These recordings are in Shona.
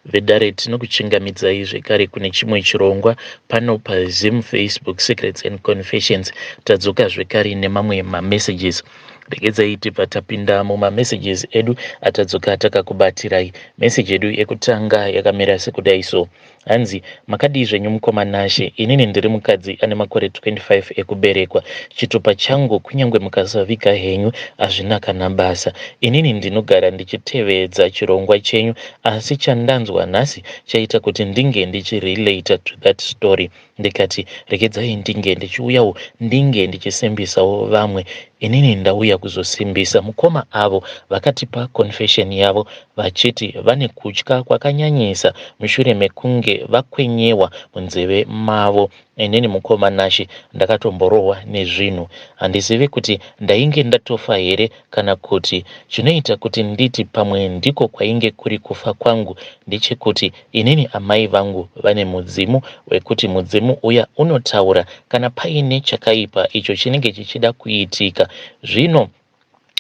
Vedare tinokuchingamidzai zvekare kune chimwe chirongwa pano paZim Facebook Secrets and Confessions. Tadzoka zvekare nemamwe mamessages. Regedzai tibva tapinda mumamessages edu atadzoka takakubatirai. Message yedu yekutanga yakamira sekudai so. Hanzi makadii zvenyu mukoma Nashe, inini ndiri mukadzi ane makore 25 ekuberekwa. Chitupa changu kunyange mukasaviga henyu hazvina kana basa. Inini ndinogara ndichitevedza chirongwa chenyu asi chandanzwa nhasi chaita kuti ndinge ndichirelater to that story. Ndikati regedzai ndinge ndichiuyawo ndinge ndichisimbisawo vamwe. Inini ndauya kuzosimbisa mukoma avo vakatipa confession yavo vachiti vane kutya kwakanyanyisa mushure mekunge vakwenyewa munzeve mavo. Inini mukoma Nashe ndakatomborohwa nezvinhu. Handizivi kuti ndainge ndatofa here kana kuti chinoita kuti nditi pamwe ndiko kwainge kuri kufa kwangu ndechekuti inini amai vangu vane mudzimu wekuti mudzimu uya unotaura kana paine chakaipa icho chinenge chichida kuitika. Zvino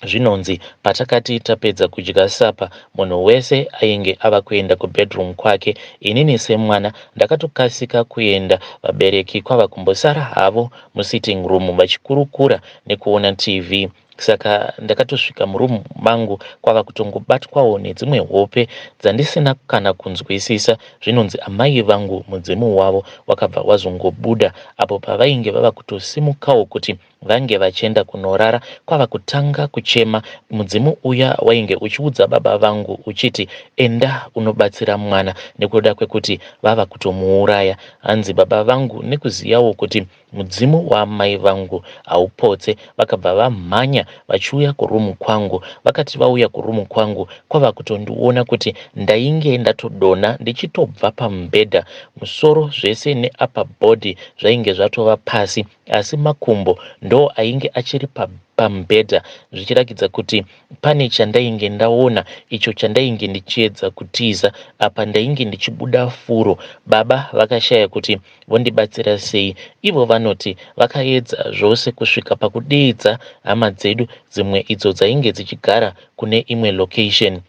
zvinonzi patakati tapedza kudya sapa munhu wese ainge ava kuenda kubedroom kwake. Inini semwana ndakatokasika kuenda vabereki kwava kumbosara havo musitting room vachikurukura nekuona TV. Saka ndakatosvika muroom mangu kwava kutongobatwawo nedzimwe hope dzandisina kana kunzwisisa. Zvinonzi amai vangu mudzimu wavo wakabva wazongobuda apo pavainge vava kutosimukawo kuti vange vachienda kunorara kwava kutanga kuchema. Mudzimu uya wainge uchiudza baba vangu uchiti enda unobatsira mwana nekuda kwekuti vava kutomuuraya. Hanzi baba vangu nekuziyawo kuti Mudzimu waamai vangu haupotse. Vakabva vamhanya vachiuya kuroom kwangu. Vakati vauya kuroom kwangu kwava kutondiona kuti ndainge ndatodonha ndichitobva pamubhedha. Musoro zvese neupper body zvainge zvatova pasi asi makumbo ndoo ainge achiri pamubhedha zvichirakidza kuti Pane chandainge ndaona icho chandainge ndichiedza kutiza apa ndainge ndichibuda furo. Baba vakashaya kuti vondibatsira sei. Ivo vanoti vakaedza zvose kusvika pakudeedza hama dzedu dzimwe idzo dzainge dzichigara kune imwe location.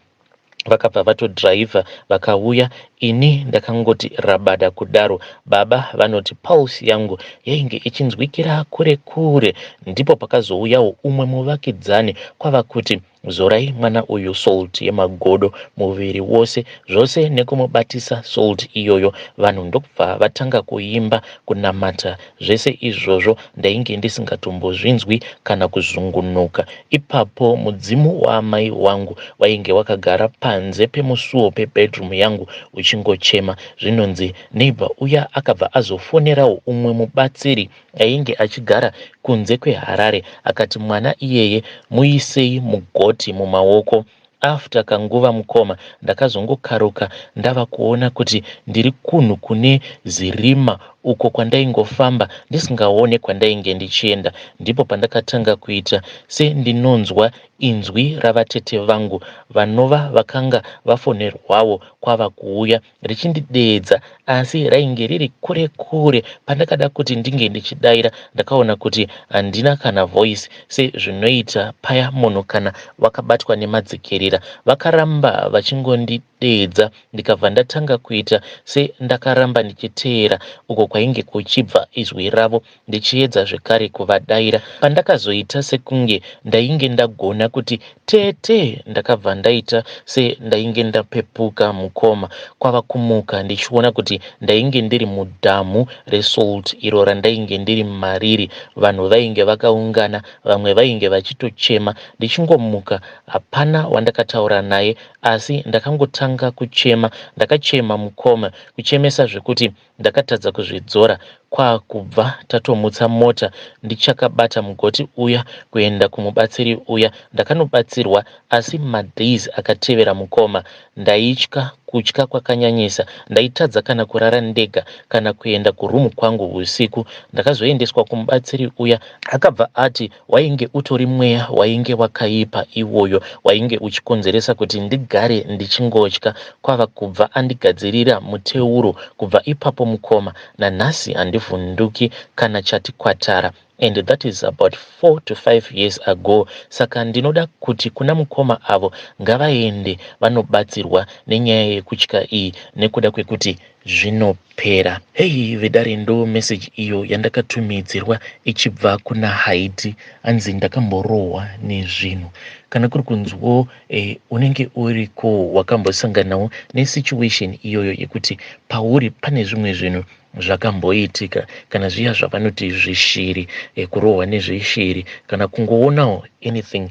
Vakabva vatodriver vakauya ini ndakangoti rabada kudaro. Baba vanoti pulse yangu yainge ichinzwikira kure kure. Ndipo pakazouyawo umwe muvakidzani kwava kuti zorai mwana uyu salt yemagodo muviri wose zvose nekumubatisa salt iyoyo. Vanhu ndokubva vatanga kuimba kunamata zvese izvozvo ndainge ndisingatombozvinzwi kana kuzungunuka. Ipapo mudzimu waamai wangu wainge wakagara panze pemusuwo pebedroom yangu uchingochema. Zvinonzi neighbour uya akabva azofonerawo umwe mubatsiri ainge achigara kunze kweHarare akati mwana iyeye muisei mugoti mumaoko. After kanguva mukoma ndakazongokaruka ndava kuona kuti ndiri kunhu kune zirima uko kwandaingofamba ndisingaone kwandainge ndichienda. Ndipo pandakatanga kuita sendinonzwa inzwi ravatete vangu vanova vakanga vafonerwawo kwava kuuya richindideedza asi rainge riri kure kure. Pandakada kuti ndinge ndichidaira ndakaona kuti handina kana voice sezvinoita paya munhu kana wakabatwa nemadzikirira. Vakaramba vachingondideedza ndikabva ndatanga kuita sendakaramba ndichiteera uko kwainge kuchibva izwi ravo ndichiedza zvekare kuvadaira. Pandakazoita sekunge ndainge ndagona kuti tete ndakabva ndaita sendainge ndapepuka mukoma kwava kumuka ndichiona kuti ndainge ndiri mudhamu resalt iro randainge ndiri mariri. Vanhu vainge vakaungana vamwe vainge vachitochema. Ndichingomuka hapana wandakataura naye asi ndakangotanga kuchema. Ndakachema mukoma kuchemesa zvekuti Ndakatadza kuzvidzora kwakubva tatomutsa mota ndichakabata mugoti uya kuenda kumubatsiri uya. Ndakanobatsirwa asi madays akatevera mukoma ndaitya kutya kwakanyanyisa. Ndaitadza kana kurara ndega kana kuenda kuroom kwangu husiku. Ndakazoendeswa kumubatsiri uya akabva ati Wainge utori mweya wainge wakaipa iwoyo wainge uchikonzeresa kuti ndigare ndichingotya kwava kubva andigadzirira muteuro kubva ipapo mukoma na. Nanhasi handivhunduki kana chati kwatara and that is about 4 to 5 years ago. Saka ndinoda kuti kuna mukoma avo ngavaende vanobatsirwa nenyaya yekutya iyi nekuda kwekuti zvinopera. Hei vedare, ndo meseji iyo yandakatumidzirwa ichibva kuna Haiti. Anzi ndakamborohwa nezvinhu. Kana kuri kunzwo unenge uriko wakambosanganawo nesituation iyoyo yekuti pauri pane zvimwe zvinhu zvakamboitika, kana zviya zvavanoti zvishiri, kurohwa nezvishiri, kana kungoonawo anything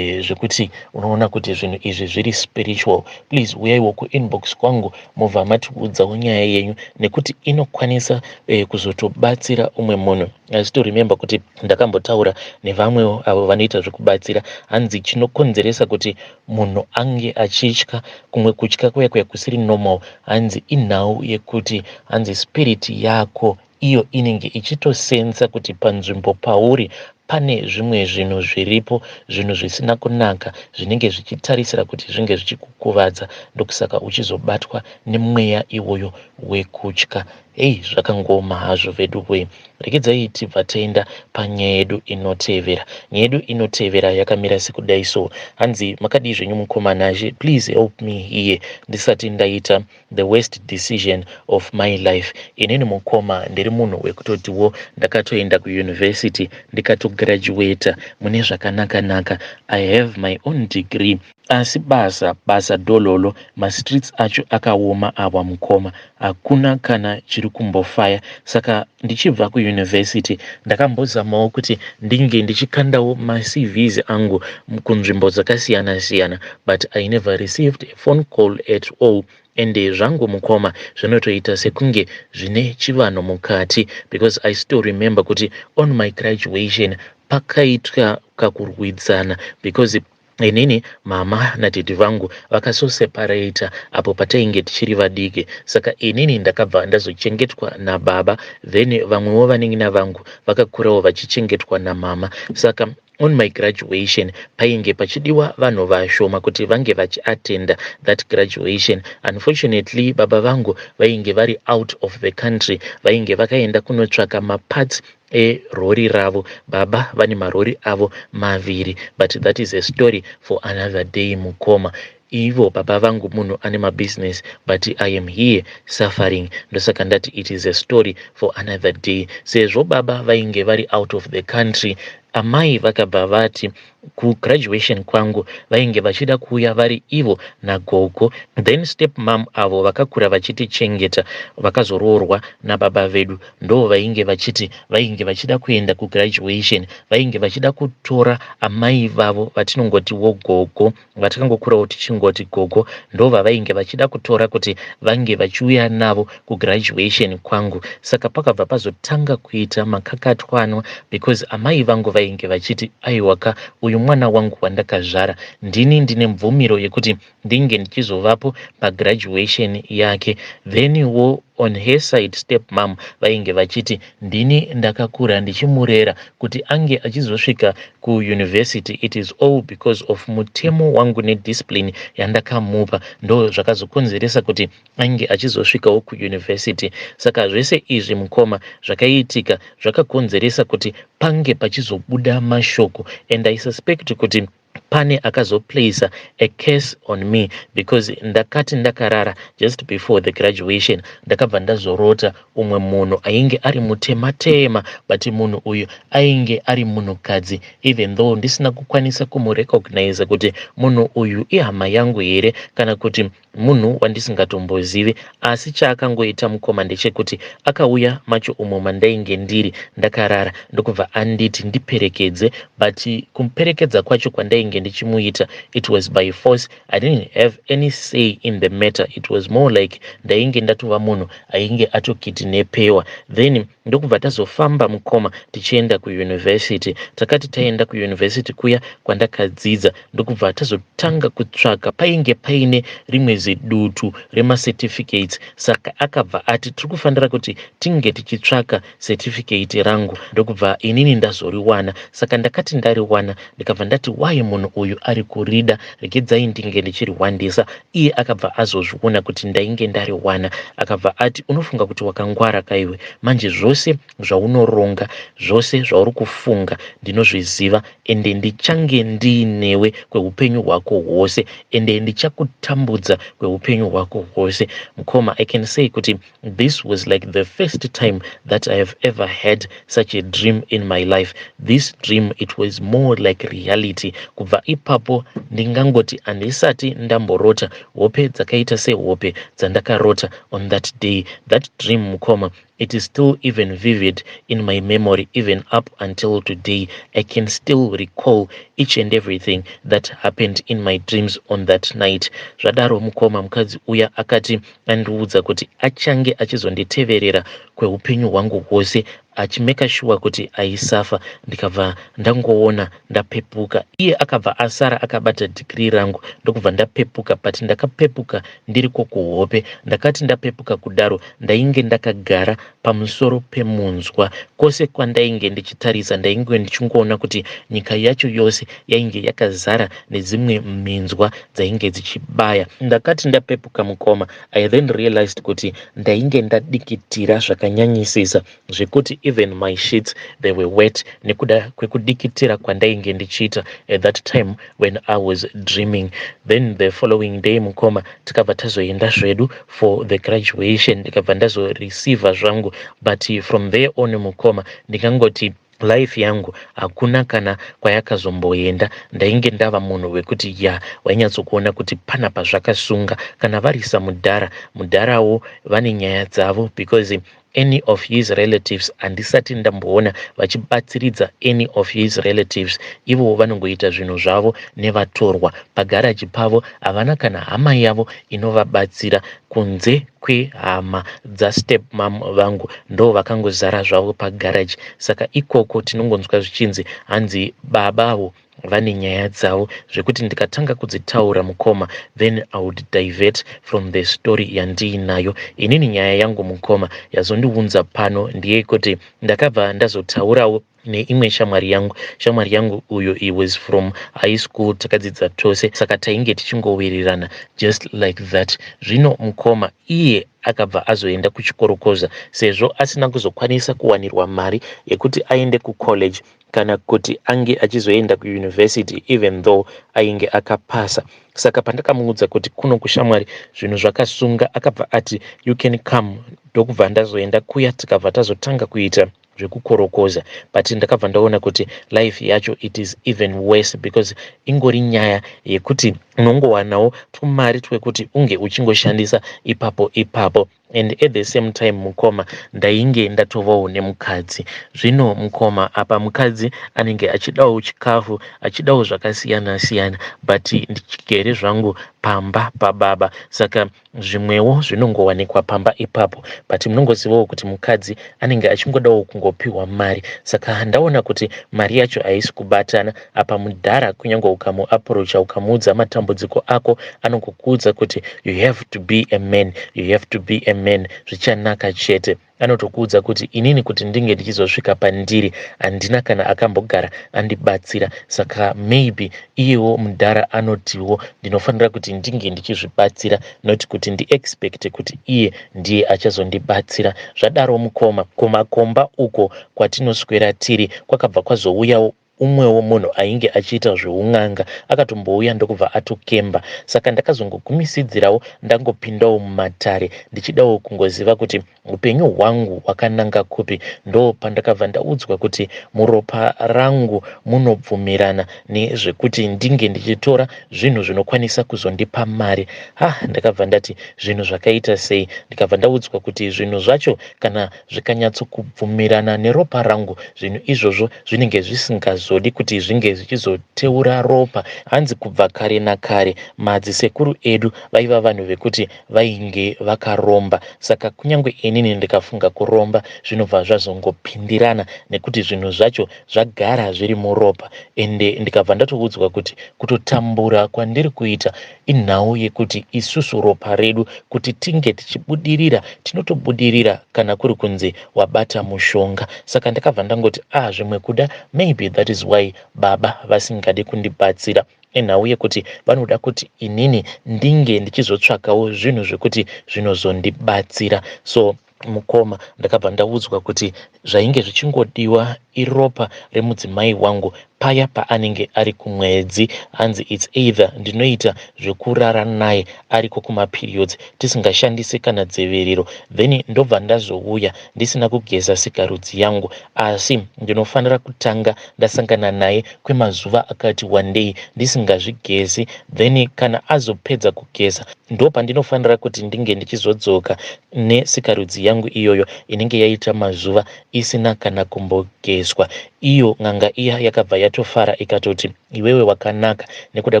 zvekuti unoona kuti zvinhu izvi zviri spiritual, please uyaiwo kuinbox kwangu mubva matiudzawo nyaya yenyu nekuti inokwanisa kuzotobatsira umwe munhu. I still remember kuti ndakambotaura nevamwewo avo vanoita zvekubatsira. Hanzi chinokonzeresa kuti munhu ange achitya, kumwe kutya kuya kuya kusiri normal, hanzi inhau yekuti hanzi spirit yako iyo inenge ichitosensa kuti panzvimbo pauri pane zvimwe zvinhu zviripo, zvinhu zvisina kunaka zvinenge zvichitarisira kuti zvinge zvichikukuvadza. Ndokusaka uchizobatwa nemweya iwoyo wekutya. Ei, zvakangoma hazvo vedu wee. Regedzai tibva taenda panyaya yedu inotevera. Nyaya yedu inotevera yakamira sekudai so. Hanzi, "Makadii zvenyu mukoma Nashe? Please help me here ndisati ndaita the worst decision of my life. Inini mukoma ndiri munhu wekutotiwo ndakatoenda kuyunivhesity ndikatograduata mune zvakanaka-naka. I have my own degree, asi basa, basa dhololo. Mastreets acho akaoma awa mukoma, hakuna kana chiri kumbofaya. Saka ndichibva kuyunivhesity ndakambozamawo kuti ndinge ndichikandawo maCVs angu kunzvimbo dzakasiyana-siyana, but I never received a phone call at all. Ende zvangu mukoma zvinotoita sekunge zvine chivanhu mukati, because I still remember kuti on my graduation pakaitwa kakurwidzana because inini mama nadhedhi vangu vakazoseparata apo patainge tichiri vadiki. Saka inini ndakabva ndazochengetwa nababa, then vamwewo vanin'ina vangu vakakurawo vachichengetwa namama. Saka on my graduation painge pachidiwa vanhu vashoma kuti vange vachiatenda that graduation. Unfortunately baba vangu vainge vari out of the country, vainge vakaenda kunotsvaka maparts erori ravo. Baba vane marori avo maviri, but that is a story for another day mukoma. Ivo baba vangu munhu ane mabusiness, but I am here suffering. Ndosaka ndati it is a story for another day. Sezvo baba vainge vari out of the country, amai vakabva vati kugraduation kwangu vainge vachida kuuya vari ivo nagogo, then step mum avo vakakura vachitichengeta, vakazoroorwa nababa vedu. Ndo vainge vachiti vainge vachida kuenda kugraduation, vainge vachida kutora amai vavo vatinongotiwo gogo, vatakangokurawo tichingoti gogo, ndo vavainge vachida kutora kuti vange vachiuya navo kugraduation kwangu. Saka pakabva pazotanga kuita makakatwanwa because amai vangu vainge vachiti, aiwaka, uyu mwana wangu wandakazvara, ndini ndine mvumiro yekuti ndinge ndichizovapo pagraduation yake. Then wo on her side step mum vainge vachiti, ndini ndakakura ndichimurera kuti ange achizosvika kuuniversity, it is all because of mutemo wangu nediscipline yandakamupa, ndo zvakazokonzeresa kuti ange achizosvikawo kuuniversity. Saka zvese izvi mukoma zvakaitika zvakakonzeresa kuti pange pachizobuda mashoko, and I suspect kuti pane akazoplaca a curse on me, because ndakati ndakarara just before the graduation, ndakabva ndazorota umwe munhu ainge ari mutema-tema, but munhu uyu ainge ari munhukadzi, even though ndisina kukwanisa kumurecognize kuti munhu uyu ihama yangu here kana kuti munhu wandisingatombozivi. Asi chaakangoita mukoma ndechekuti akauya macho umo mandainge ndiri ndakarara, ndokubva anditi ndiperekedze. But kumuperekedza kwacho kwandainge ndichimuita, it was by force. I didn't have any say in the matter. It was more like ndainge ndatova munhu ainge atokidnapewa. Then ndokubva tazofamba mukoma tichienda kuyunivhesity. Takati taenda kuyunivhesity kuya kwandakadzidza, ndokubva tazotanga kutsvaka. Painge paine rimwe zidutu remacertificates, saka akabva ati tiri kufanira kuti tinge tichitsvaka certificate rangu, ndokubva inini ndazoriwana. Saka ndakati ndariwana, ndikabva ndati, "Why munhu uyu ari kurida, regedzai ndinge ndichirihwandisa. Iye akabva azozviona kuti ndainge ndariwana, akabva ati, "Unofunga kuti wakangwara kaiwe? Manje zvose zvaunoronga, zvose zvauri kufunga ndinozviziva, ende ndichange ndiinewe kweupenyu hwako hwose, ende ndichakutambudza kweupenyu hwako hwose." Mukoma, I can say kuti this was like the first time that I have ever had such a dream in my life. This dream, it was more like reality. Kubva ipapo ndingangoti handisati ndamborota hope dzakaita sehope dzandakarota on that day. That dream, mukoma, it is still even vivid in my memory. Even up until today, I can still recall each and everything that happened in my dreams on that night. Zvadaro, mukoma, mukadzi uya akati andiudza kuti achange achizonditeverera kweupenyu hwangu hwose, achimeka sure kuti aisafa. Ndikabva ndangoona ndapepuka. Iye akabva asara akabata dhikiri rangu, ndokubva ndapepuka, but ndakapepuka ndiriko kuhope. Ndakati ndapepuka kudaro, ndainge ndakagara pamusoro pemunzwa. Kwose kwandainge ndichitarisa, ndainge ndichingoona kuti nyika yacho yose yainge yakazara nedzimwe minzwa dzainge dzichibaya. Ndakati ndapepuka, mukoma, I then realized kuti ndainge ndadikitira zvakanyanyisisa, zvekuti even my sheets, they were wet nekuda kwekudikitira kwandainge ndichiita at that time when I was dreaming. Then the following day, mukoma, tikabva tazoenda zvedu for the graduation. Ndikabva ndazoreceiva zvangu, but from there on, mukoma, ndingangoti life yangu hakuna kana kwayakazomboenda. Ndainge ndava munhu wekuti ya wainyatsokuona kuti panapa zvakasunga. Kana varisa mudhara, mudharawo vane nyaya dzavo, because any of his relatives handisati ndamboona vachibatsiridza any of his relatives. Ivowo vanongoita zvinhu zvavo nevatorwa. Pagaraji pavo havana kana hama yavo inovabatsira kunze kwehama dzastepmom vangu, ndo vakangozara zvavo pagaraji. Saka ikoko tinongonzwa zvichinzi hanzi babavo vane nyaya dzavo, zvekuti ndikatanga kudzitaura, mukoma, then I would divert from the story yandiinayo inini. Nyaya yangu, mukoma, yazondiunza pano ndeyekuti ndakabva ndazotaurawo neimwe shamwari yangu. Shamwari yangu uyo, he was from high school, takadzidza tose, saka tainge tichingowirirana just like that. Zvino, mukoma, iye akabva azoenda kuchikorokoza, sezvo asina kuzokwanisa kuwanirwa mari yekuti aende kucollege kana kuti ange achizoenda kuuniversity, even though ainge akapasa. Saka pandakamuudza kuti kuno kushamwari zvinhu zvakasunga, akabva ati, "You can come." Ndokubva ndazoenda kuya, tikabva tazotanga kuita zvekukorokoza, but ndakabva ndaona kuti life yacho, it is even worse, because ingori nyaya yekuti unongowanawo tumari twekuti unge uchingoshandisa ipapo ipapo. And at the same time, mukoma, ndainge ndatovawo nemukadzi. Zvino, mukoma, apa mukadzi anenge achidawo chikafu, achidawo zvakasiyana siyana, but ndichigere zvangu pamba pababa, saka zvimwewo zvinongowanikwa pamba ipapo, but munongozivawo kuti mukadzi anenge achingodawo kungopiwa mari. Saka ndaona kuti mari yacho haisi kubatana. Apa mudhara, kunyange ukamuapproacha, ukamuudza matambudziko ako, anongokuudza kuti, "You have to be a man, you have to be a man, zvichanaka chete." Anotokuudza kuti, "Inini kuti ndinge ndichizosvika pandiri, handina kana akambogara andibatsira." Saka maybe iyewo mudhara anotiwo ndinofanira kuti ndinge ndichizvibatsira, not kuti ndiexpecte kuti iye ndiye achazondibatsira. Zvadaro, mukoma, kumakomba uko kwatinoswera tiri kwakabva kwazouyawo umwewo munhu ainge achiita zveun'anga. Akatombouya ndokubva atokemba. Saka ndakazongogumisidzirawo ndangopindawo mumatare, ndichidawo kungoziva kuti upenyu hwangu hwakananga kupi. Ndo pandakabva ndaudzwa kuti muropa rangu munobvumirana nezvekuti ndinge ndichitora zvinhu zvinokwanisa kuzondipa mari. Ha, ndakabva ndati, "Zvinhu zvakaita sei?" Ndikabva ndaudzwa kuti zvinhu zvacho kana zvikanyatsokubvumirana neropa rangu, zvinhu izvozvo zvinenge zvisingazodi kuti zvinge zvichizoteura ropa. Hanzi kubva kare nakare madzisekuru edu vaiva vanhu vekuti vainge vakaromba, saka kunyange inini ndikafunga kuromba, zvinobva zvazongopindirana nekuti zvinhu zvacho zvagara zviri muropa. Ende ndikabva ndatoudzwa kuti kutotambura kwandiri kuita inhau yekuti isusu ropa redu kuti tinge tichibudirira, tinotobudirira kana kuri kunzi wabata mushonga. Saka ndakabva ndangoti, "Ah, zvimwe kuda maybe that is That is why baba vasingade kundibatsira, nenhau yekuti vanoda kuti inini ndinge ndichizotsvakawo zvinhu zvekuti zvinozondibatsira. So mukoma, ndakabva ndaudzwa kuti zvainge zvichingodiwa iropa remudzimai wangu paya paanenge ari kumwedzi. Hanzi it's either ndinoita zvekurara naye ariko kumaperiods, tisingashandisi kana dziviriro, then ndobva ndazouya ndisina kugeza sikarudzi yangu, asi ndinofanira kutanga ndasangana naye kwemazuva akati wandei ndisingazvigezi. Then kana azopedza kugeza, ndo pandinofanira kuti ndinge ndichizodzoka nesikarudzi yangu iyoyo inenge yaita mazuva isina kana kumbogezwa. Iyo n'anga iya yakabva yatofara, ikatoti, "Iwewe wakanaka nekuda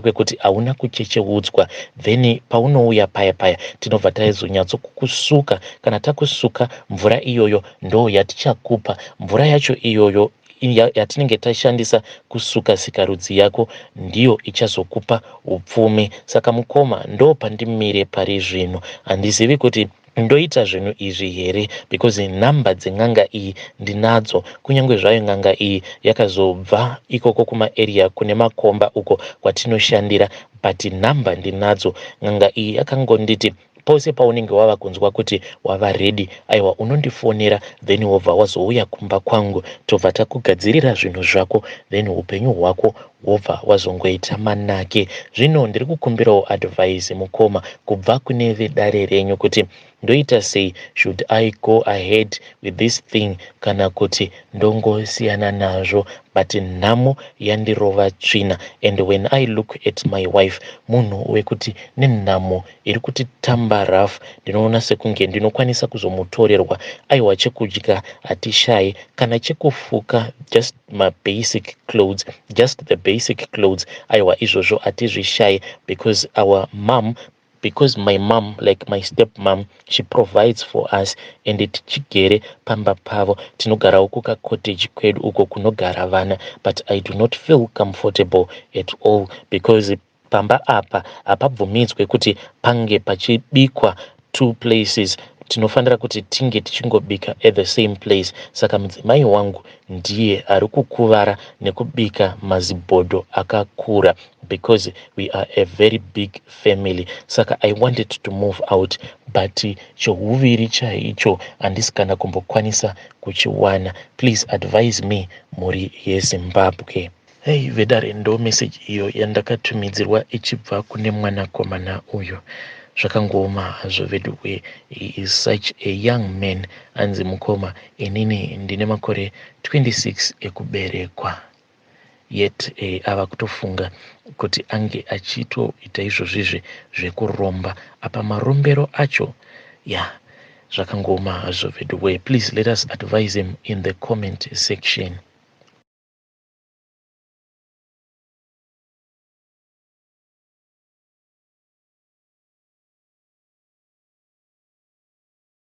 kwekuti hauna kuchecheudzwa. Then paunouya paya paya, tinobva taizonyatsokukusuka. Kana takusuka, mvura iyoyo ndo yatichakupa. Mvura yacho iyoyo yatinenge tashandisa kusuka sikarudzi yako ndiyo ichazokupa upfumi." Saka mukoma, ndo pandimire pari zvino. Handizivi kuti ndoita zvinhu izvi here, because nhamba dzen'anga iyi ndinadzo, kunyange zvayo n'anga iyi yakazobva ikoko kumaarea kune makomba uko kwatinoshandira, but nhamba ndinadzo. N'anga iyi yakangonditi pose paunenge wava kunzwa kuti wava ready, aiwa, unondifonera, then wobva wazouya kumba kwangu, tobva takugadzirira zvinhu zvako, then upenyu hwako wobva wazongoita manake. Zvino ndiri kukumbirawo advice, mukoma, kubva kune vedare renyu kuti ndoita sei. Should I go ahead with this thing kana kuti ndongosiyana nazvo? But nhamo yandirova tsvina, and when I look at my wife, munhu wekuti nenhamo iri kutitamba rough, ndinoona sekunge ndinokwanisa kuzomutorerwa. Aiwa, chekudya hatishayi, kana chekufuka, just mabasic clothes, just the basic clothes, aiwa, izvozvo hatizvishayi, because our mom, because my mom, like my step mom, she provides for us, and tichigere pamba pavo. Tinogarawo kukacottage kwedu uko kunogara vana, but I do not feel comfortable at all, because pamba apa hapabvumidzwe kuti pange pachibikwa two places. Tinofanira kuti tinge tichingobika at the same place. Saka mudzimai wangu ndiye ari kukuvara nekubika mazibhodho akakura, because we are a very big family. Saka I wanted to move out, but chouviri chaicho handisi kana kumbokwanisa kuchiwana. Please advise me, mhuri yeZimbabwe. Hei vedare, ndo meseji iyo yandakatumidzirwa ichibva kune mwanakomana uyu. Zvakangooma hazvo veduwe. He is such a young man. Anzi, "Mukoma, inini ndine makore 26 ekuberekwa," yet ava kutofunga kuti ange achitoita izvozvizvi zvekuromba. Apa marombero acho ya yeah, zvakangooma hazvo veduwe. Please let us advise him in the comment section.